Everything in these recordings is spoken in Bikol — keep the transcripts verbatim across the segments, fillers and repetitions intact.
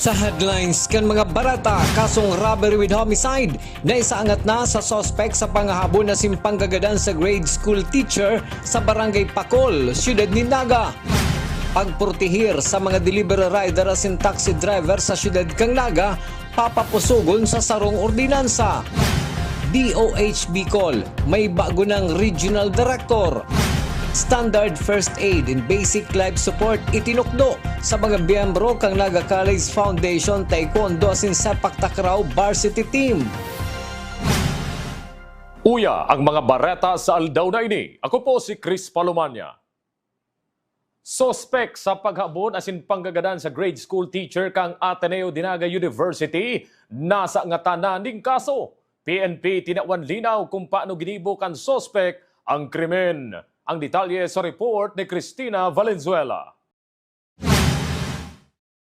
Sa headlines kan mga bareta, kasong robbery with homicide, naisaangat na sa suspek sa panghahabon asin panggagadan sa grade school teacher sa Barangay Pacol, Siyudad nin Naga. Pagproteher sa mga delivery rider asin taxi driver sa siyudad kan Naga, papapusogon sa sarong ordinansa. D O H Bicol, may bago ng regional director. Standard first aid and basic life support itinukdo sa mga miyembro kan Naga College Foundation Taekwondo asin Sepak Takraw Varsity Team. Uya ang mga bareta sa aldaw na ini. Ako po si Chris Palomania. Suspek sa paghabon asin panggagadan sa grade school teacher kan Ateneo de Naga University, nasangatan na nin kaso. P N P tinawan linaw kung paano ginibo kan suspek ang krimen. Ang detalye sa report ni Christina Valenzuela.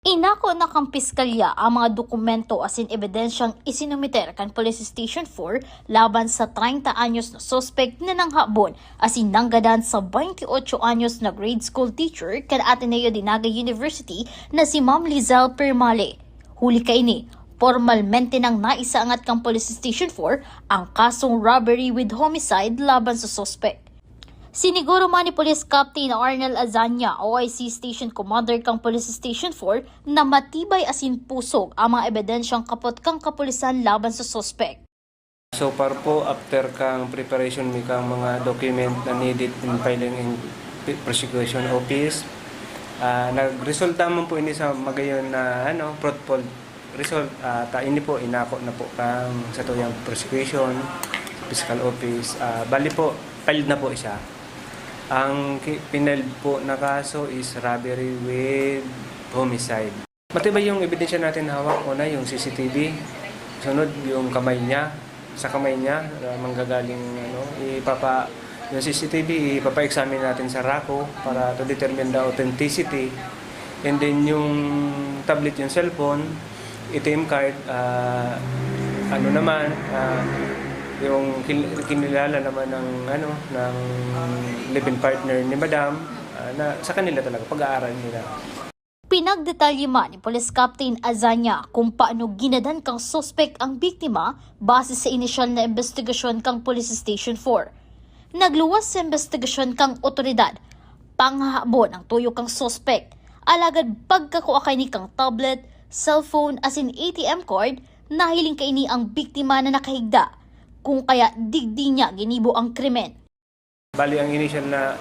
Inako na kan piskalya ang mga dokumento asin ebidensyang isinumiter kan Police Station four laban sa treinta anyos na suspek na nanghabon asin nanggadan sa twenty-eight anyos na grade school teacher kan Ateneo de Naga University na si Ma'am Lizelle Permale. Huli kaini, pormalmente nang naisaangat kan Police Station four ang kasong robbery with homicide laban sa suspek. Siniguro man ni Police Captain Arnel Azania, O I C Station Commander kan Police Station four, na matibay asin pusog ang mga ebidensyang kapot kan kapulisan laban sa suspek. So far po, after kang preparation mi kang mga document na needed in filing in p-, prosecution office, ah, nagresulta man po ini sa magayon na, ano, fruitful result. Ah, ta ini po, inako na po kang satuyang prosecution, fiscal office. Ah, bali po, filed na po siya. Ang ki-, piniled po na kaso is robbery with homicide. Matibay yung ebidensya natin hawak. Una, yung C C T V. Sunod, yung kamay niya. Sa kamay niya, ah, manggagaling, ano, ipapa-, yung C C T V, ipapa-examine natin sa RACU para to determine the authenticity. And then, yung tablet, yung cellphone, A T M card, ah, ano naman, ah, yung kil-, kinilala naman ng, ano, ng live-in partner ni Madam, ah, na sa kanila talaga, pag-aaralan nila. Pinagdetalye man ni Police Captain Azania kung paano ginadan kang suspek ang biktima base sa inisyal na imbestigasyon kang Police Station four. Nagluwas sa imbestigasyon kang otoridad, panghahabon ang tuyo kang suspek. Alagad pagkakua kaini kang tablet, cellphone, asin A T M card, nahiling kaini ang biktima na nakahigda. Kung kaya digdi niya ginibo ang krimen. Bali, ang initial na,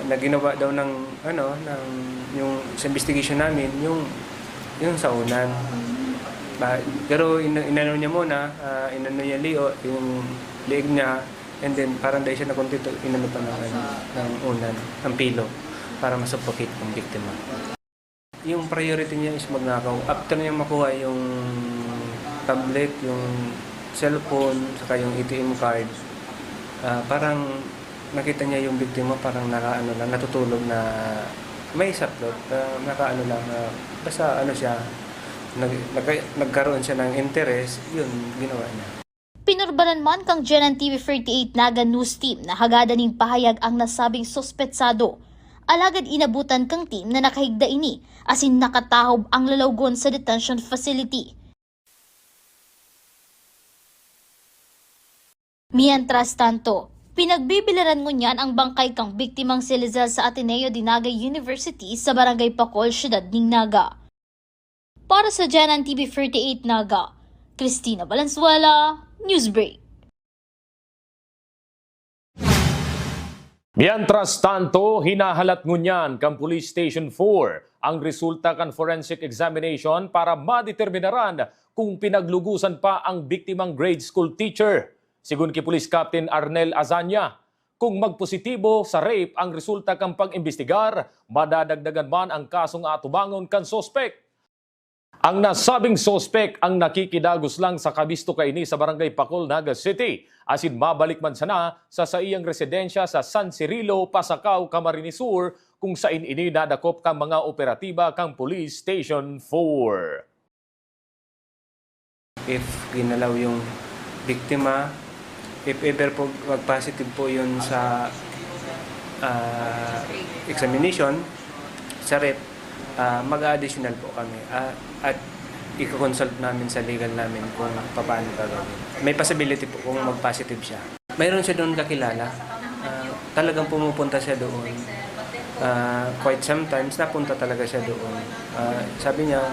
na ginawa daw ng, ano, ng, yung sa investigation namin, yung, yung sa unan. Ba-, pero in-, inano niya muna, ah, inano niya liog, yung liig niya, and then parang dahil siya nakontento, inano pa ng, ano, ng unan, ng pilo, para masuffocate ang biktima. Yung priority niya is magnakaw. After niya makuha yung tablet, yung cellphone, saka yung A T M card, ah, parang nakita niya yung biktima, parang nakaano lang, natutulog na may saklot, ah, nakaano lang, ah, basta ano siya, nag-, nagka-, nagkaroon siya ng interes, yun, ginawa niya. Pinurbaran man kang GenNTV forty-eight Naga News Team na hagadan nin pahayag ang nasabing suspetsado. Alagad inabutan kang team na nakahigda ini asin nakatahob ang lalawgon sa detention facility. Mientras tanto, pinagbibilaran ngunyan ang bangkay kang biktimang si Lizelle sa Ateneo de Naga University sa Barangay Pacol, Siyudad nin Naga. Para sa GenNTV forty-eight Naga, Christina Valenzuela, Newsbreak. Mientras tanto, hinahalat ngunyan kan Police Station four ang resulta kan forensic examination para madeterminaran kung pinaglugusan pa ang biktimang grade school teacher. Sigon ki Police Captain Arnel Azania, kung magpositibo sa rape ang resulta kan pag-imbestigar, madadagdagan man ang kasong atubangon kan suspek. Ang nasabing suspek ang nakikidagos lang sa kabisto kaini sa Barangay Pacol, Naga City, asin mabalik man sana sa saiyang residensya sa San Cirilo, Pasacao, Camarines Sur, kung sain ini nadakop kan mga operatiba kan Police Station four. If ginalaw yung biktima, if ever po mag-positive po yun sa, ah, examination, sa rape, Ah, mag-a-additional po kami, ah, at iko-consult namin sa legal namin kung papaano gagawin. May possibility po kung mag-positive siya. Mayroon siya doon kakilala. Ah, talagang pumupunta siya doon. Ah, quite sometimes, napunta talaga siya doon. Ah, sabi niya,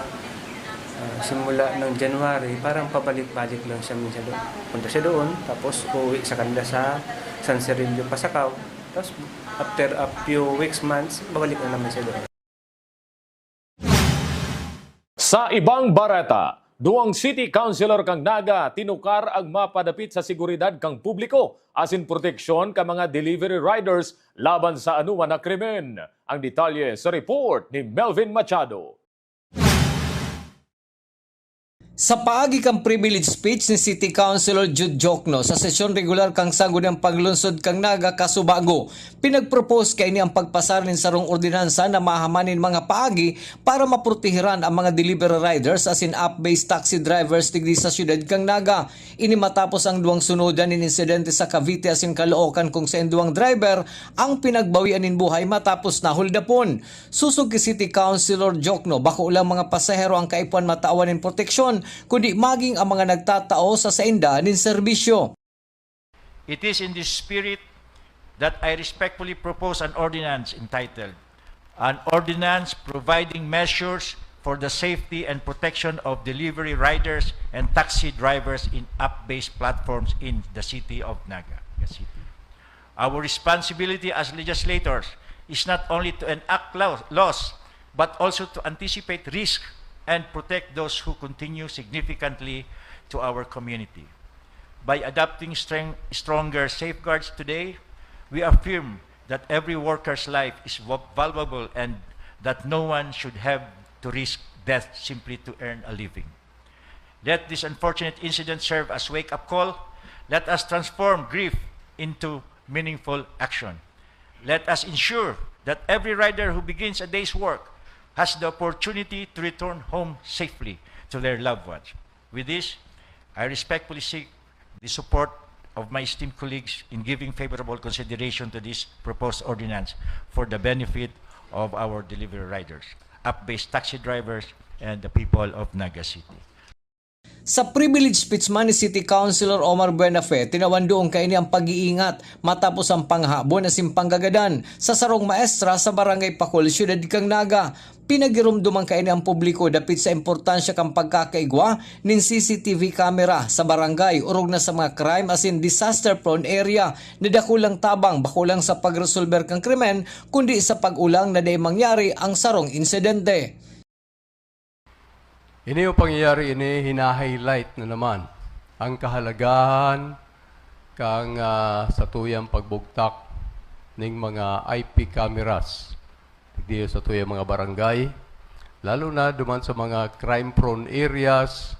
ah, simula ng January, parang pabalik-balik lang siya minsan doon. Punta siya doon, tapos uuwi sa kanila sa San Cirillo, Pasacao. Tapos after a few weeks, months, babalik na naman siya doon. Sa ibang bareta, duwang city councilor kan Naga tinukar ang mapadapit sa seguridad kan publiko asin proteksyon kan mga delivery riders laban sa anoman na krimen. Ang detalye sa report ni Melvin Machado. Sa paagi kan privilege speech ni City Councilor Jude Jokno sa sesyon regular kan Sangguniang Paglunsod kan Naga kasubago, pinagpropose kaini ang pagpasar nin sarong ordinansa na mahaman nin mga paagi para maprotehiran ang mga delivery riders asin app-based taxi drivers digdi sa siyudad kan Naga. Ini matapos ang duwang sunodan nin insidente sa Cavite asin Caloocan kung saen duwang driver ang pinagbawian nin buhay matapos nahuldapon. Sosog ki City Councilor Jokno, bako lang mga pasahero ang kaipuhan matawan nin proteksyon, kundi maging ang mga nagtatao sa sainda nin serbisyo. It is in this spirit that I respectfully propose an ordinance entitled An Ordinance Providing Measures for the Safety and Protection of Delivery Riders and Taxi Drivers in App-Based Platforms in the City of Naga City. Our responsibility as legislators is not only to enact laws, but also to anticipate risk and protect those who continue significantly to our community. By adopting streng- stronger safeguards today, we affirm that every worker's life is valuable and that no one should have to risk death simply to earn a living. Let this unfortunate incident serve as wake-up call. Let us transform grief into meaningful action. Let us ensure that every rider who begins a day's work has the opportunity to return home safely to their loved ones. With this, I respectfully seek the support of my esteemed colleagues in giving favorable consideration to this proposed ordinance for the benefit of our delivery riders, app-based taxi drivers, and the people of Naga City. Sa privilege speech man ni City Councilor Omar Buenafe, tinawan doon kaini ang pag-iingat matapos ang panghabon asin panggagadan sa sarong maestra sa Barangay Pakol, Siyudad kan Naga. Pinagiromdoman kaini ang publiko dapit sa importansya kan pagkakaigwa nin C C T V camera sa barangay, orog na sa mga crime asin disaster-prone area na dakulang tabang bako lang sa pagresolber kan krimen kundi sa pag-olang na dai mangyari ang sarong insidente. Ini o pangyayari ini hina-highlight na naman ang kahalagahan kan ah, satuyang pagbugtak ning mga I P cameras digdi satuyang mga barangay, lalo na duman sa mga crime-prone areas,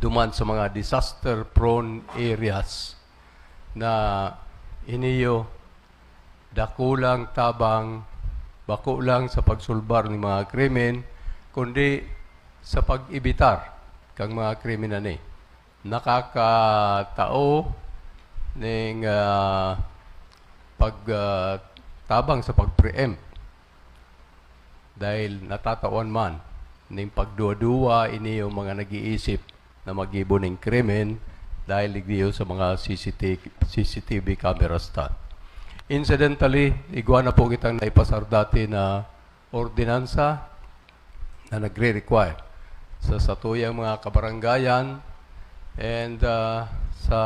duman sa mga disaster-prone areas na iniyo dakulang tabang bako lang sa pagsulbar nin mga krimen, kundi sa pag-ebitar kan mga krimen na ini. Nakakatao ning ah, pag ah, tabang sa pag-preempt dahil natatawan man ning pagduwa-duwa ini yung mga nag-iisip na maggibo ning krimen dahil ligdiyo sa mga C C T, C C T V cameras ta. Incidentally, igwa na po kitang naipasar dati na ordinansa na nagre-require sa satuyang mga kabarangayan and ah, sa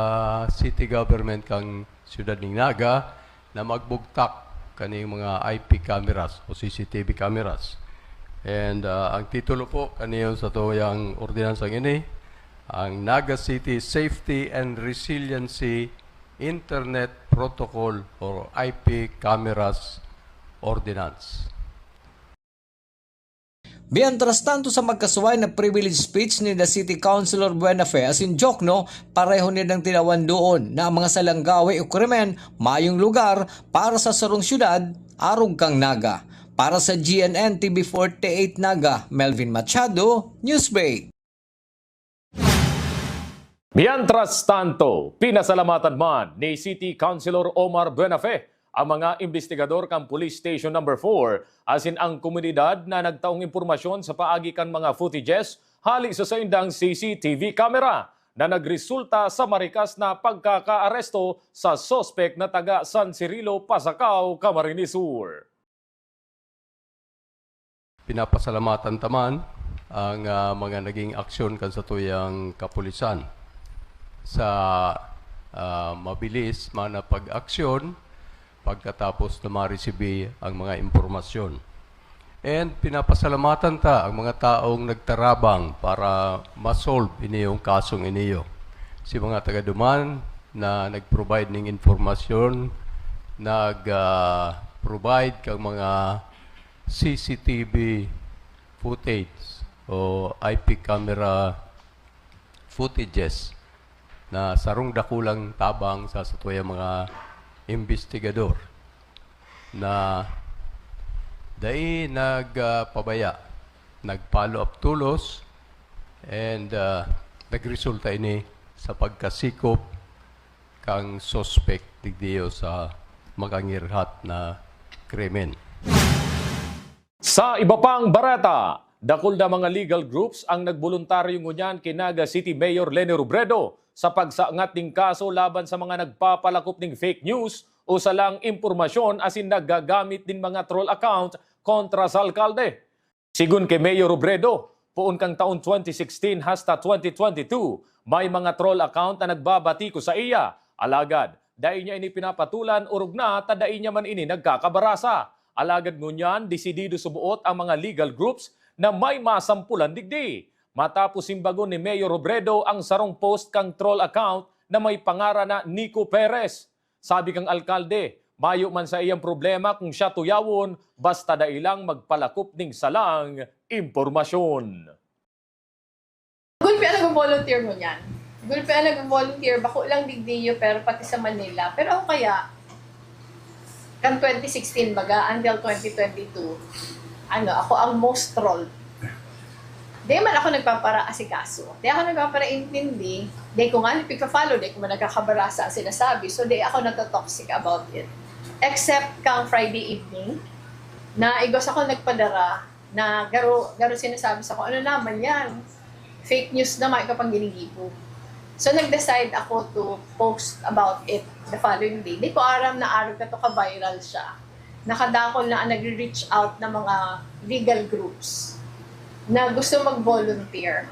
city government kang siyudad ning Naga na magbugtak kaning mga I P cameras o C C T V cameras. And ah, ang titulo po kaniyo satuyang ordinansang ini, ang Naga City Safety and Resiliency Internet Protocol or I P Cameras Ordinance. Mientras tanto, sa magkasuway na privilege speech ni the City Councilor Buenafe asin Jokno, pareho nindang tinawan doon na ang mga salanggawi o krimen mayong lugar para sa sarong syudad, arog kang Naga. Para sa G N N T V forty-eight Naga, Melvin Machado, Newsbreak. Mientras tanto, pinasalamatan man ni City Councilor Omar Buenafe ang mga imbestigador kan Police Station Number four asin ang komunidad na nagtaong impormasyon sa paagi kan mga footages hali sa saindang C C T V camera na nagresulta sa marikas na pagkakaaresto sa suspek na taga San Cirilo, Pasacao, Camarines Sur. Pinapasalamatan ta man ang, ah, mga naging aksyon kan satuyang kapulisan sa, ah, mabilis man na pag-aksyon pagkatapos na maresibi ang mga impormasyon. And pinapasalamatan ta ang mga taong nagtarabang para ma-solve ini yung kasong iniyo. Si mga taga-Duman na nag-provide ning impormasyon, nag, ah, provide kang mga C C T V footage o I P camera footages na sarong dakulang tabang sa satuyang mga imbestigador na dai nagpabaya, nag-follow up tolos, and, ah, nagresulta ini sa pagkasikop kang suspek digdiyo sa makangirhat na krimen. Sa iba pang bareta, dakul na mga legal groups ang nagboluntaryo ngunyan ki Naga City Mayor Leni Robredo sa pagsangat ning kaso laban sa mga nagpapalakop ning fake news o salang impormasyon asin naggagamit nin mga troll account kontra sa alkalde. Sigon ki Mayor Robredo, poon kan taon twenty sixteen hasta twenty twenty-two, may mga troll account na nagbabatiko saiya. Alagad, dai niya ini pinapatolan, orog na ta dai niya man ini nagkakabarasa. Alagad ngunyan, desidido suboot ang mga legal groups na may masampulan digdi. Matapos simbagon ni Mayor Robredo ang sarong post kan troll account na may pangaran na Nico Perez. Sabi kan alkalde, mayo man saiyang problema kung siya tuyawon, basta dai lang magpalakop ning salang impormasyon. Gulpi an nag-volunteer ngunyan. Gulpi an nag-volunteer, bako lang digdiyo, pero pati sa Manila. Pero ako kaya, kan twenty sixteen baga, until twenty twenty-two, ano, ako ang most trolled. Di man ako nagpaparaasikaso. Di ako nagpaparaintindi. Di ko nga pigpa-follow, di ko man nagkakabarasa ang sinasabi. So, di ako nagto-toxic about it. Except kang Friday evening, na igwa sako nagpadara na garo, garo sinasabi sako, "Ano naman yan? Fake news naman, ikaw pang ginigibo." So, nag-decide ako to post about it the following day. Di ko aram na arog kato ka-viral siya. Nakadakol na ang nagre-reach out na mga legal groups na gusto mag-volunteer.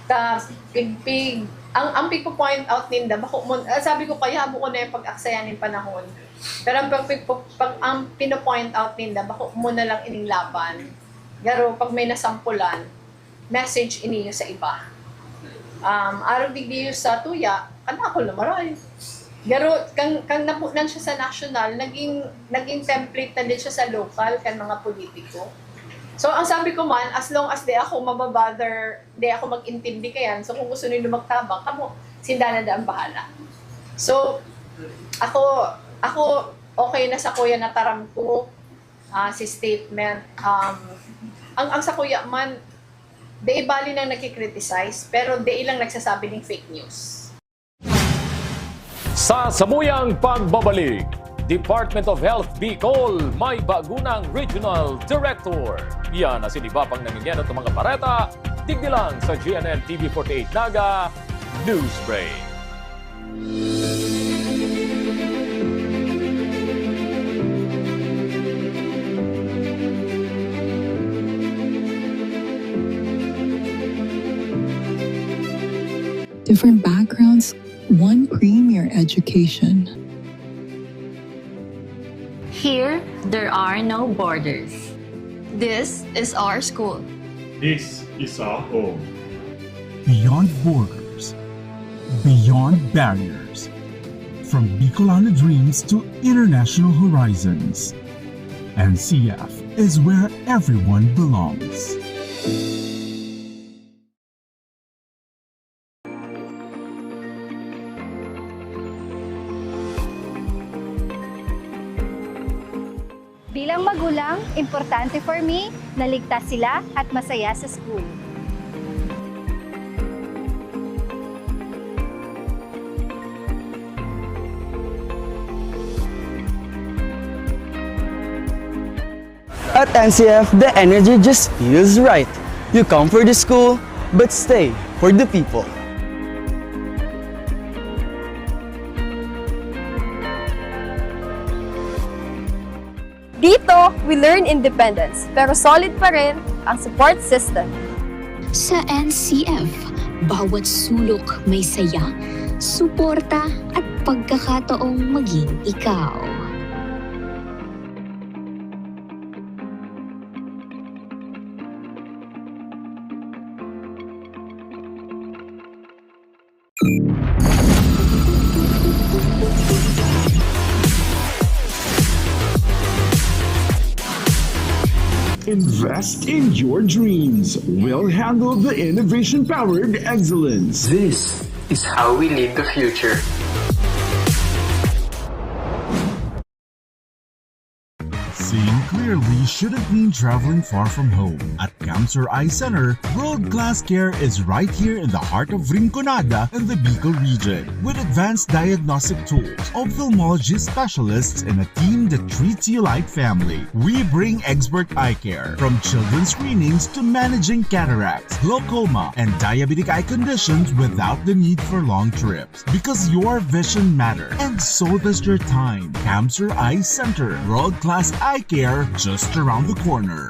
Ta, pig, pig, ang, ang pigpo-point out ninda, bako mo, ah, sabi ko, "Kaya mo ko na yung pag-aksayan ng panahon." Pero ang pag, pag, pag, ang pino-point out ninda, bako mo na lang ining laban. Garo, pag may nasampulan, message iniyo sa iba. Um, arog digdi sa tuya, kan ako na maray. Pero kan, kan napunan siya sa national, naging, naging template na din siya sa local, kan mga politiko. So, ang sabi ko man, as long as di ako mababother, di ako mag-intindi kayan, so kung gusto nindo magtabang, kamo, sinda na daan bahala. So, ako, ako, okay na sa kuya na taram ko, ah, si statement, um, ang, ang sa kuya man, di bali nang nagki-criticize, pero di lang nagsasabi ng fake news. Sa samuyang pagbabalik, Department of Health Bicol may bago nang regional director. Yan asin iba pang nangyayari sa mga bareta, digdi lang sa G N N T V forty-eight Naga News Break. Different backgrounds, one premier education. Here, there are no borders. This is our school. This is our home. Beyond borders, beyond barriers, from Bicolano dreams to international horizons, N C F is where everyone belongs. Bilang magulang, importante for me na ligtas sila at masaya sa school. At N C F, the energy just feels right. You come for the school, but stay for the people. Dito, we learn independence, pero solid pa rin ang support system. Sa N C F, bawat sulok may saya, suporta at pagkakataong maging ikaw. Invest in your dreams. We'll handle the innovation powered excellence. This is how we lead the future. Seeing clearly shouldn't mean traveling far from home. At Cancer Eye Center, world-class care is right here in the heart of Rinconada and the Bicol region. With advanced diagnostic tools, ophthalmology specialists, and a team that treats you like family, we bring expert eye care, from children's screenings to managing cataracts, glaucoma, and diabetic eye conditions without the need for long trips. Because your vision matters, and so does your time. Cancer Eye Center, world-class eye care just around the corner.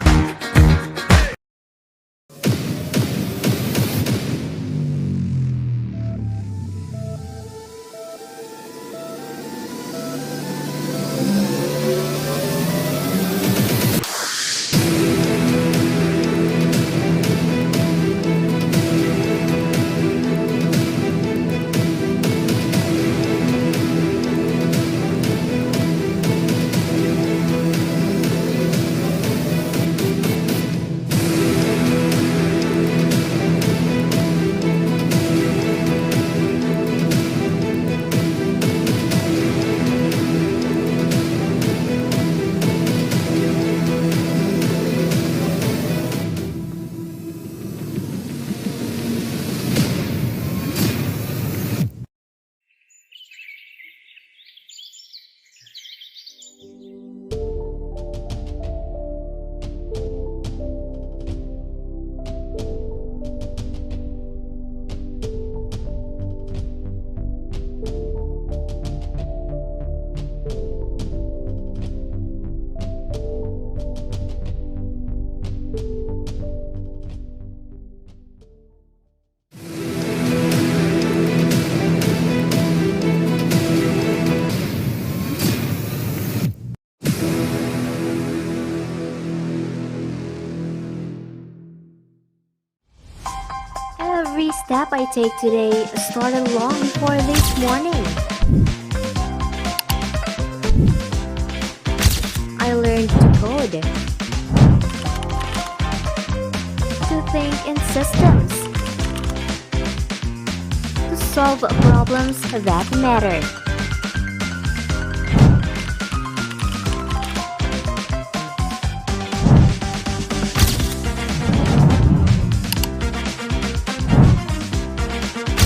Every step I take today started long before this morning. I learned to code, to think in systems, to solve problems that matter.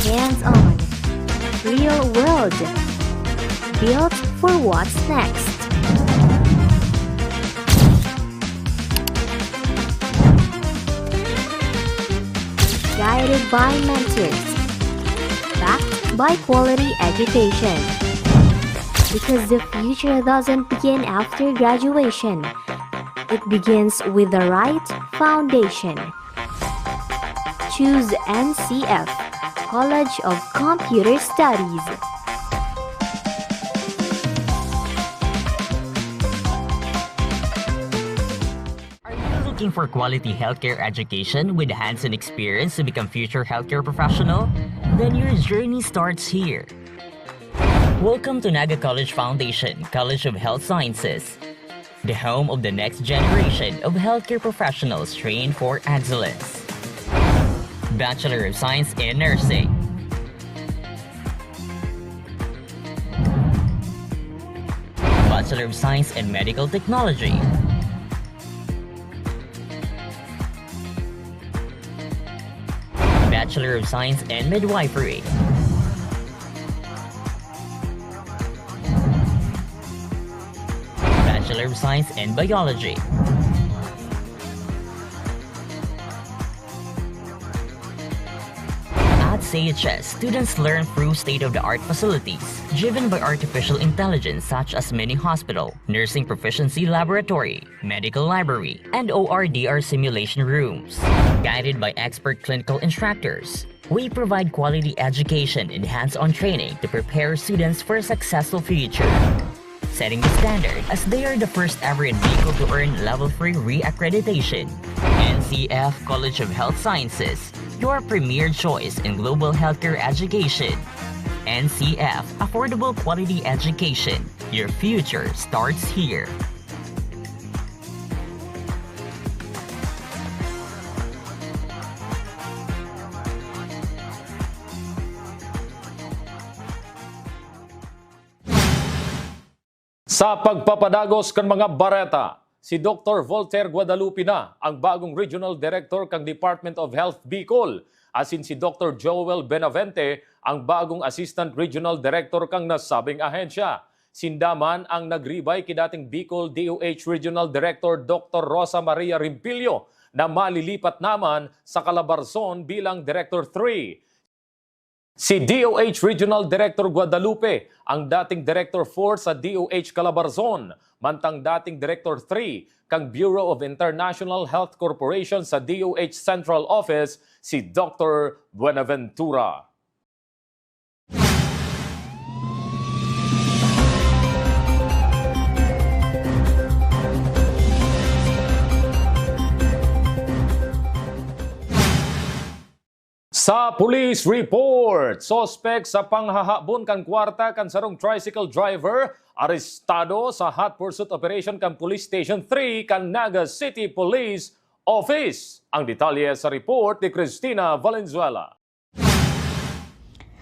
Hands-on, real world, built for what's next. Guided by mentors, backed by quality education. Because the future doesn't begin after graduation, it begins with the right foundation. Choose N C F, College of Computer Studies. Are you looking for quality healthcare education with hands-on experience to become future healthcare professional? Then your journey starts here. Welcome to Naga College Foundation, College of Health Sciences, the home of the next generation of healthcare professionals trained for excellence. Bachelor of Science in Nursing, Bachelor of Science in Medical Technology, Bachelor of Science in Midwifery, Bachelor of Science in Biology, C H S students learn through state-of-the-art facilities driven by artificial intelligence such as mini hospital, nursing proficiency laboratory, medical library, and O R D R simulation rooms. Guided by expert clinical instructors, we provide quality education and hands-on training to prepare students for a successful future. Setting the standard as they are the first ever in Bicol to earn Level three re-accreditation. N C F College of Health Sciences, your premier choice in global healthcare education. N C F, affordable quality education. Your future starts here. Sa pagpapadagos kan mga bareta, si Doktor Voltaire Guadalupe na ang bagong Regional Director kan Department of Health Bicol, asin si Doktor Joel Benavente ang bagong Assistant Regional Director kan nasabing ahensya. Sinda man ang nagribay ki dating Bicol D O H Regional Director Doktor Rosa Maria Rimpillo na malilipat naman sa Calabarzon bilang Director three. Si D O H Regional Director Guadalupe ang dating Director four sa D O H Calabarzon, mantang dating Director three kan Bureau of International Health Corporation sa D O H Central Office, si Doktor Buenaventura. Sa police report, suspek sa panghahabon kan kwarta kan sarong tricycle driver, arestado sa hot pursuit operation kan Police Station three kan Naga City Police Office. Ang detalye sa report ni Christina Valenzuela.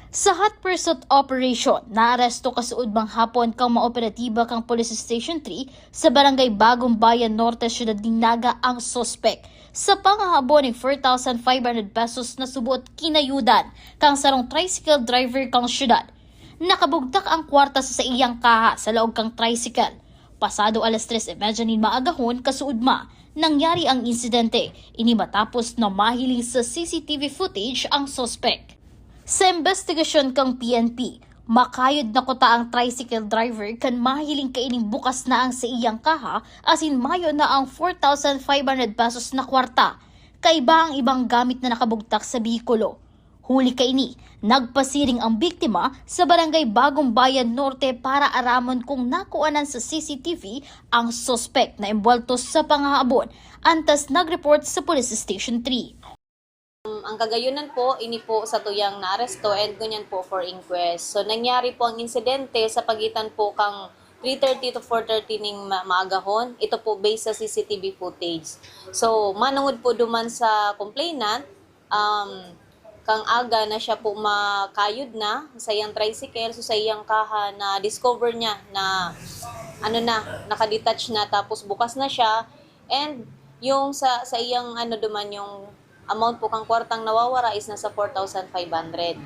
Sa hot pursuit operation, naaresto kasuodmang hapon kan mga operatiba kan Police Station three sa Barangay Bagong Bayan Norte, Siyudad nin Naga ang suspek sa panghahabon nin four thousand five hundred pesos na subot kinayudan kan sarong tricycle driver kan siyudad. Nakabugtak ang kwarta sa saiyang kaha sa laog kan tricycle. Pasado alas tres y media nin maagahon kasuodma, nangyari ang insidente. Ini matapos na mahiling sa C C T V footage ang suspek. Sa imbestigasyon kan P N P, makayod na kuta ang tricycle driver kan mahiling kaining bukas na ang saiyang kaha asin mayo na ang four thousand five hundred pesos na kwarta. Kaiba ang ibang gamit na nakabugtak sa behikulo. Huli kaini, nagpasiring ang biktima sa Barangay Bagong Bayan Norte para aramon kung nakuanan sa C C T V ang suspek na embwelto sa panghahabon, antas nag-report sa Police Station three. Um, ang kagayunan po, ini po satuyang naaresto and ngunyan po for inquest. So, nangyari po ang insidente sa pagitan po kang three thirty to four thirty ning ma-, maagahon. Ito po based sa C C T V footage. So, manungod po duman sa complainant, um, kang aga na siya po makayod na sa iyang tricycle, so sa iyang kaha na-discover niya na, ano na, nakadetach na, tapos bukas na siya. And yung sa, sa iyang ano duman, yung amount po kang kwartang nawawara is nasa four thousand five hundred.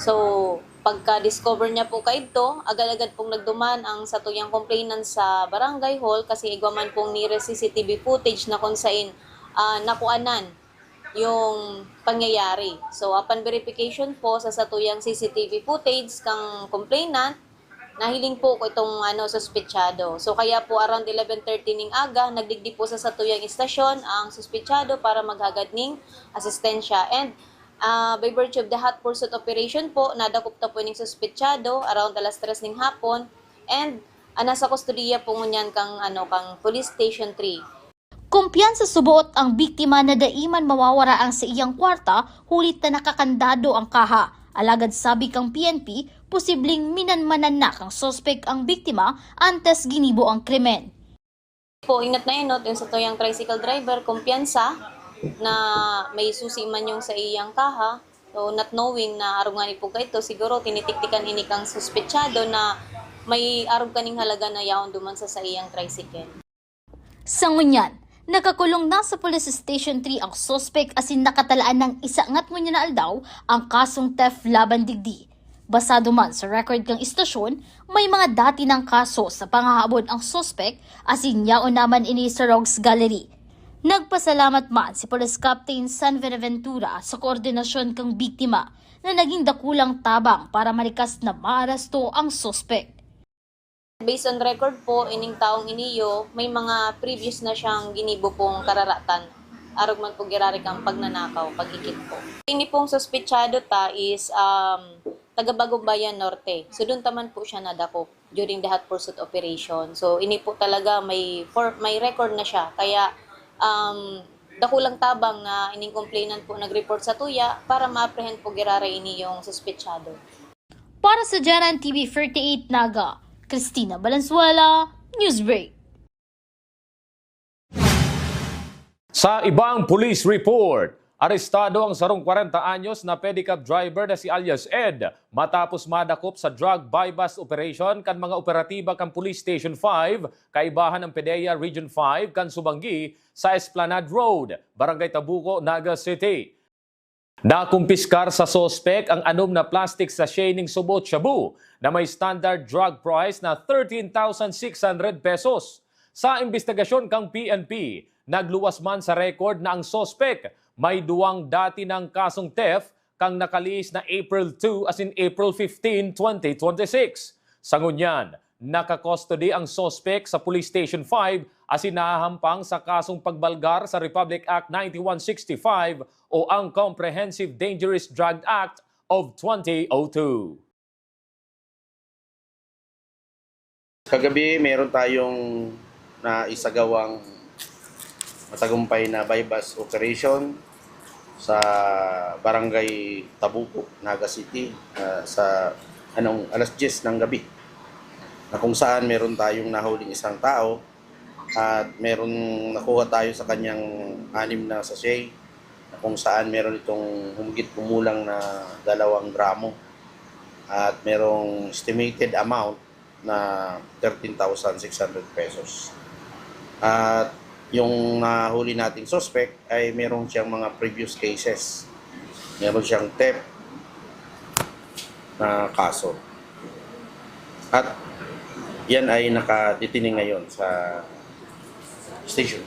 So, pagka-discover niya po kaidto, agad-agad pong nagduman ang satuyang complainant sa barangay hall kasi igwa man pong nearest C C T V footage na kung sain, ah, nakuanan yung pangyayari. So, upon verification po sa satuyang C C T V footage kang complainant, nahiling po ko itong, ano, suspetsado. So, kaya po around eleven thirty ning aga, nagdigdi po sa satuyang istasyon ang suspetsado para maghagad ning asistensya. And, ah, by virtue of the hot pursuit operation po, nadakop ta po ning suspetsado around alas tres ning hapon. And, ah, nasa kustodiya po ngunyan kang, ano, kang Police Station three. Kumpiyansa subot ang biktima na dai man mawawara ang saiyang kwarta, huli ta nakakandado ang kaha. Alagad sabi kang P N P, posibleng minanmanan na kang suspek ang biktima antes ginibo ang krimen. Po, ingat na inot, yung satuyang tricycle driver, kumpiyansa na may susi man yung sa iyang kaha. So, not knowing na arog ngani po kaito, siguro tinitiktikan ini kang suspetsado na may arog kaning halaga na yaon duman sa saiyang tricycle. Sa ngunyan, nakakulong na sa Police Station three ang suspek asin nakatalaan ng isa ngat ngunyan na aldaw ang kasong theft laban digdi. Basado man sa record kang istasyon, may mga dati ng kaso sa panghahabon ang suspek asin yaon naman ini sa Rogues Gallery. Nagpasalamat man si Police Captain San Benaventura sa koordinasyon kan biktima na naging dakulang tabang para malikas na maaresto ang suspek. Based on record po, ining taong iniyo, may mga previous na siyang ginibo pong kararatan. Arog man po girari kang pagnanakaw, pag-ikit po. Ini pong suspetsado ta is, um, taga Bagumbayan Norte. So, doon taman po siya nadakop during the hot pursuit operation. So, ini po talaga may for-, may record na siya. Kaya, um, dakulang tabang na ining complainant po nag-report sa tuya para ma-apprehend po girari ini yung suspetsado. Para sa Janan T V thirty-eight Naga, Christina Valenzuela, Newsbreak. Sa ibang police report, arestado ang sarong kwarenta anyos na pedicab driver na si alias Ed matapos madakop sa drug buy-bust operation kan mga operatiba kan Police Station five, kaibahan ang PDEA Region five kan Subangui sa Esplanade Road, Barangay Tabuco, Naga City. Nakumpiskar sa suspek ang anom na plastic sachet ning subot shabu na may standard drug price na thirteen thousand six hundred pesos. Sa imbestigasyon kang P N P, nagluwas man sa record na ang suspek may duwang dati nang kasong theft kang nakalihis na April two asin April fifteen, twenty twenty-six. Sa ngunyan, naka-custody ang suspek sa Police Station five asin nahahampang sa kasong pagbalgar sa Republic Act ninety-one sixty-five o ang Comprehensive Dangerous Drug Act of twenty oh two. Kagabi, meron tayong naisagawang matagumpay na buy-bust operation sa Barangay Tabuco, Naga City, ah, sa anong alas diyes ng gabi, na kung saan meron tayong nahuling isang tao at meron nakuha tayo sa kanyang anim na sachet, na kung saan meron itong humigit kumulang na dalawang gramo at merong estimated amount na thirteen thousand six hundred pesos. At yung nahuli nating suspect ay meron siyang mga previous cases. Meron siyang theft na kaso. At yan ay nakadetene ngayon sa station.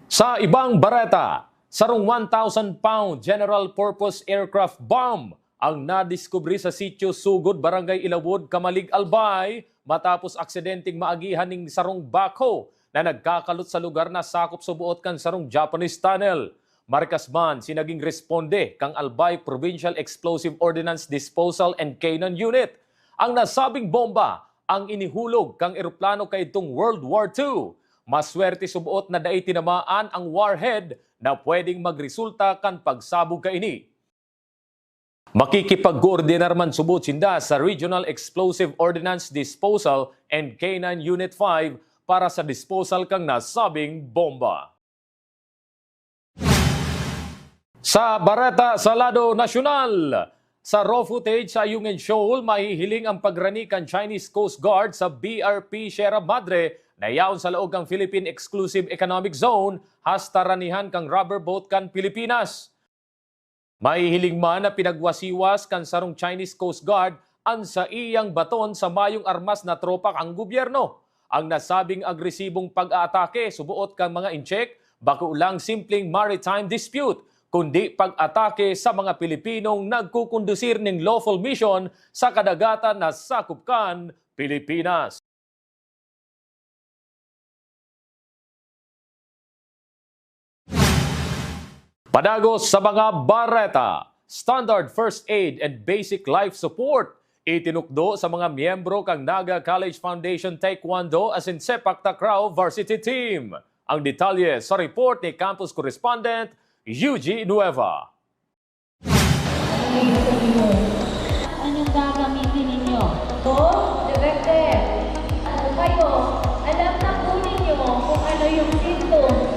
Sa ibang bareta, sarong one thousand pound general purpose aircraft bomb ang nadiskubre sa sitio Sugod, Barangay Ilawod, Camalig, Albay, matapos aksidenteng maagihan ning sarong backhoe na nagkakalot sa lugar na sakop sa buot kan sarong Japanese tunnel. Marikas man si naging responde kang Albay Provincial Explosive Ordnance Disposal and Canine Unit. Ang nasabing bomba ang inihulog kang eroplano kaidtong World War two. Maswerte suboot na dai tinamaan ang warhead na pwedeng magresulta kan pagsabog kaini. Makikipagkoordinar man subot sinda sa Regional Explosive Ordnance Disposal and Canine Unit five para sa disposal kang nasabing bomba. Sa bareta sa lado nasyonal, sa raw footage sa Ayungin Shoal, mahihiling ang pagrani kan Chinese Coast Guard sa B R P Sierra Madre na yaon sa laog kan Philippine Exclusive Economic Zone hasta ranihan kan rubber boat kan Pilipinas. Mahihiling man na pinagwasiwas kan sarong Chinese Coast Guard an saiyang baton sa mayong armas na tropa kan gobyerno. Ang nasabing agresibong pag-aatake suboot kan mga Intsik, bako lang simpleng maritime dispute, kundi pag-atake sa mga Pilipinong nagkukondusir ning lawful mission sa kadagatan na sakop kan Pilipinas. Padagos sa mga bareta, standard first aid and basic life support itinukdo sa mga miyembro kan Naga College Foundation Taekwondo asin Sepak Takraw Varsity Team. Ang detalye sa report ni Campus Correspondent Eugene Nueva. Anong gagamitin ninyo? Ito, Director. Ano kayo? Alam na po ninyo kung ano yung symptoms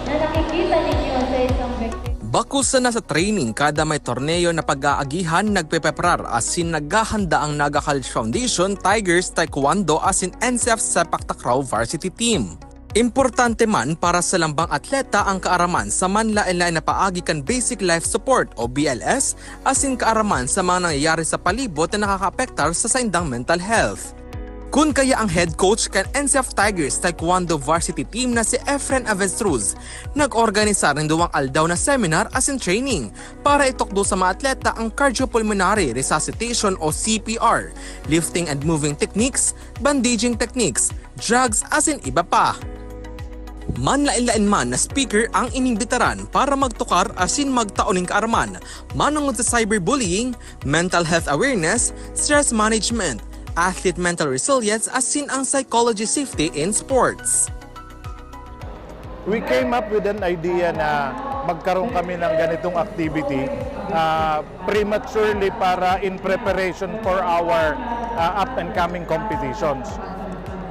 na nakikita ninyo sa isang victim. Bako sana sa training kada may torneo na pag-aagihan, nagpepreparar asin naghahanda ang Naga College Foundation Tigers Taekwondo asin N C F Sepak Takraw Varsity Team. Importante man para sa lambang atleta ang kaaraman sa manlaen-laen na paagi kan basic life support o B L S, asin kaaraman sa mga nangyayari sa palibot na nakakaapektar sa saindang mental health. Kun kaya ang head coach kan N C F Tigers Taekwondo varsity team na si Efren Avestruz nag-organisar nin duwang aldaw na seminar asin training para itukdo sa mga atleta ang cardiopulmonary resuscitation o C P R, lifting and moving techniques, bandaging techniques, drugs asin iba pa. Manlaen-laen man na speaker ang inimbitaran para magtukar asin magtao nin kaaraman manongod sa cyberbullying, mental health awareness, stress management, athlete mental resilience asin ang psychology safety in sports. We came up with an idea na magkaroon kami ng ganitong activity uh, prematurely para in preparation for our uh, up and coming competitions.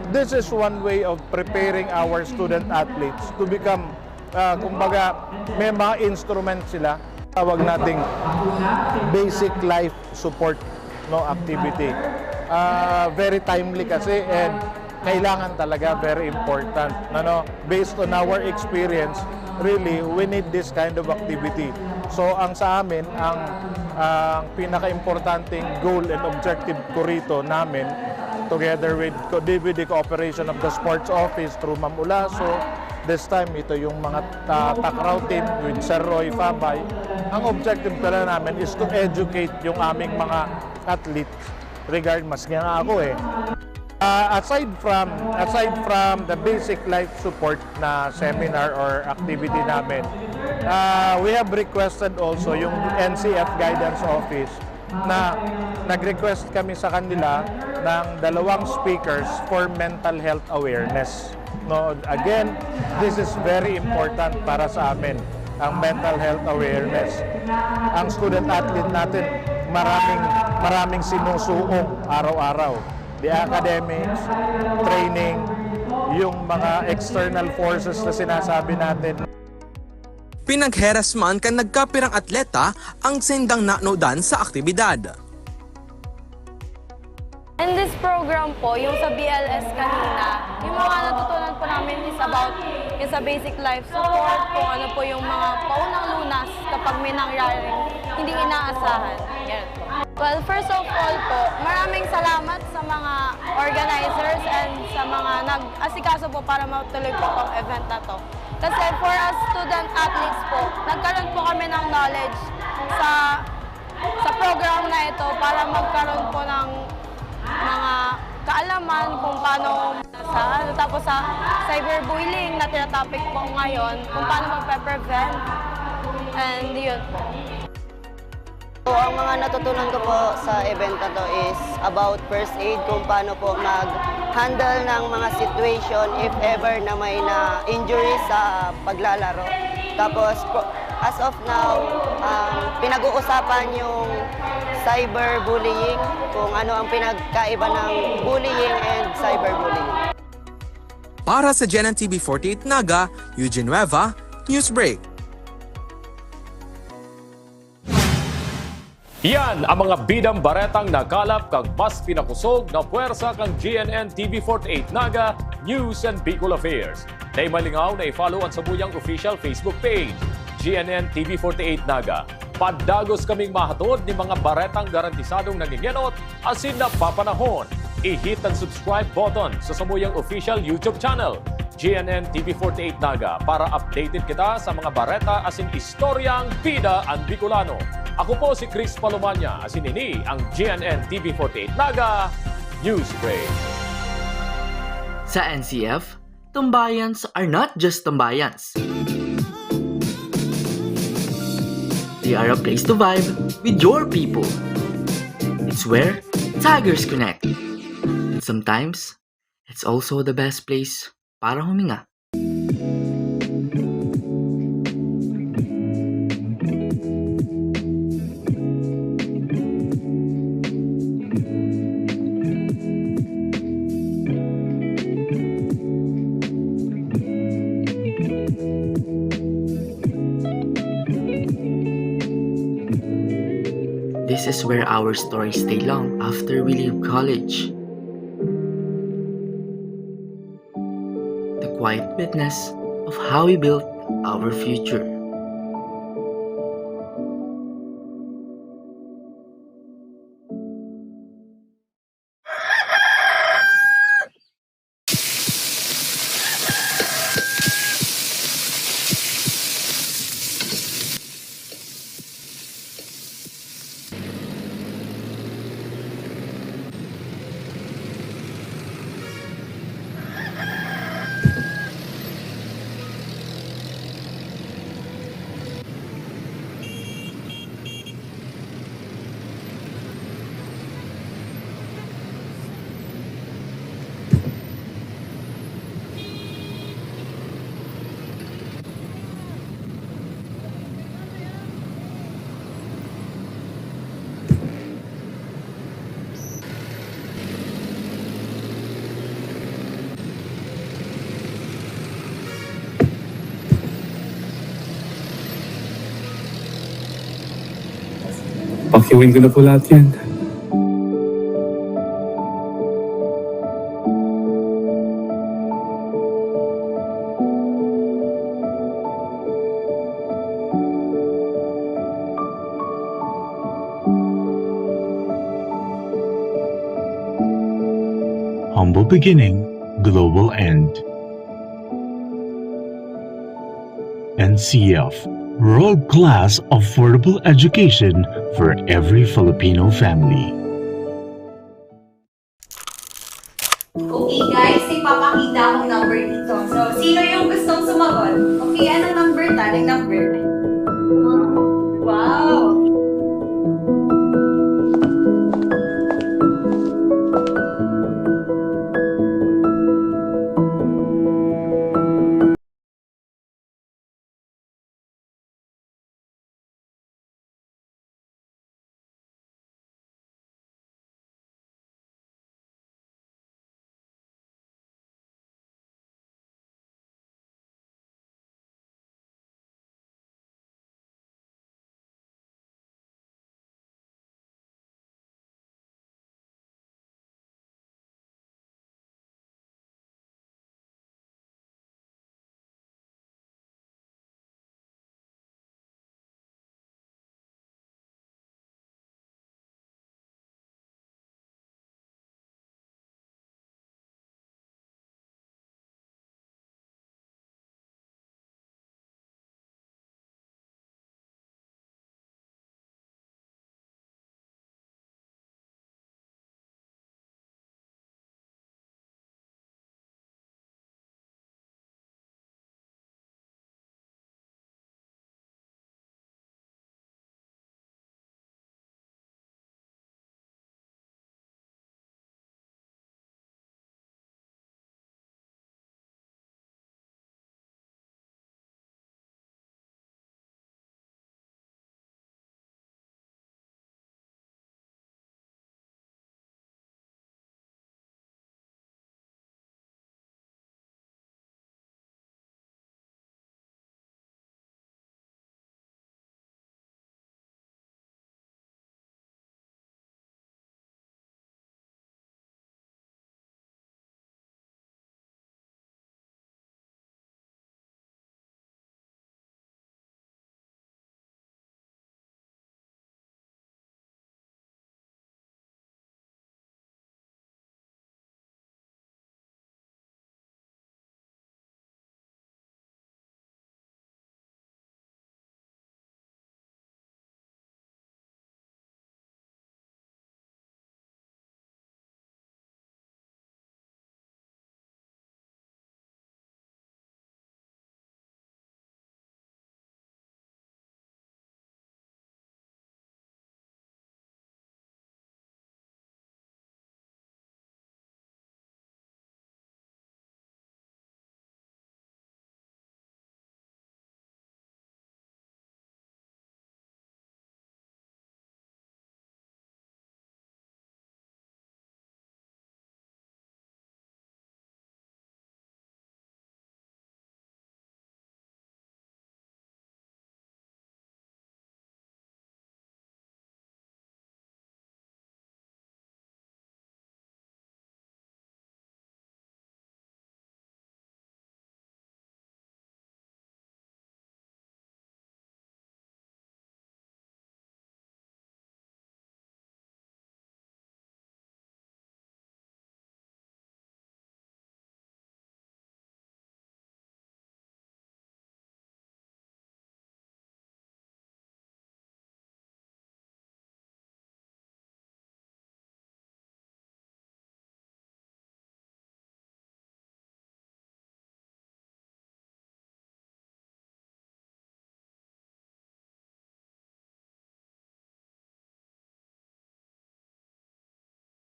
This is one way of preparing our student athletes to become, uh, kumbaga, may mga instrument sila. Tawag nating basic life support, no, activity. Uh, very timely kasi and kailangan talaga, very important. Ano, based on our experience, really, we need this kind of activity. So, ang sa amin, ang, ang pinaka-importanteng goal and objective ko rito namin, together with, with the cooperation of the sports office through Ma'am Ulaso, this time, ito yung mga uh, Takraw team with Sir Roy Fabay. Ang objective pala namin is to educate yung aming mga athletes regard, mas nga ako eh. Uh, aside from aside from the basic life support na seminar or activity namin, uh, we have requested also yung N C F Guidance Office na nag-request kami sa kanila ng dalawang speakers for mental health awareness. No, again, this is very important para sa amin, ang mental health awareness. Ang student athlete natin, maraming maraming sinusuong araw-araw. The academics, training, yung mga external forces na sinasabi natin. Pinagheras man kan nagkapirang atleta ang saindang nanodan sa aktibidad. In this program po, yung sa B L S kanina, yung mga natutunan po namin is about yung sa basic life support, kung ano po yung mga paunang lunas kapag may nangyaring hindi inaasahan. Yan po. Well, first of all po, maraming salamat sa mga organizers and sa mga nag-asikaso po para matuloy po itong event na to. Kasi for us student athletes po, nagkaroon po kami ng knowledge sa sa program na ito para magkaroon po ng mga kaalaman kung paano sa ano, tapos sa cyberbullying na tinatopic po ngayon, kung paano magpe-prevent, and yun po. So, ang mga natutunan ko po sa event na to is about first aid, kung paano po mag-handle ng mga situation if ever na may na-injury sa paglalaro. Tapos, as of now, um, pinag-uusapan yung cyberbullying, kung ano ang pinagkaiba ng bullying and cyberbullying. Para sa G N N T V forty-eight Naga, Eugene Nueva, Newsbreak. Yan ang mga bidang baretang nakalap kan mas pinakusog na pwersa kan G N N T V forty-eight Naga News and Bicol Affairs. Dai malingaw na i-follow an samuyang official Facebook page, G N N T V forty-eight Naga. Padagos kaming mahatod nin mga baretang garantisadong nangengenot asin napapanahon. I-hit an subscribe button sa samuyang official YouTube channel, G N N T V forty-eight Naga, para updated kita sa mga bareta asin istoryang bida an Bicolano. Ako po si Chris Palomania, asin ini ang G N N T V forty-eight Naga News Break. Sa N C F, tambayans are not just tambayans. They are a place to vibe with your people. It's where Tigers connect. And sometimes, it's also the best place para huminga. This is where our stories stay long after we leave college. The quiet witness of how we built our future. Pakiuwin ko na po lahat yan. Humble beginning, global end. N C F, world-class affordable education for every Filipino family. Okay guys, ipapakita akong number dito. So, sino yung gustong sumagot? Okay, anong number ta? Anong number?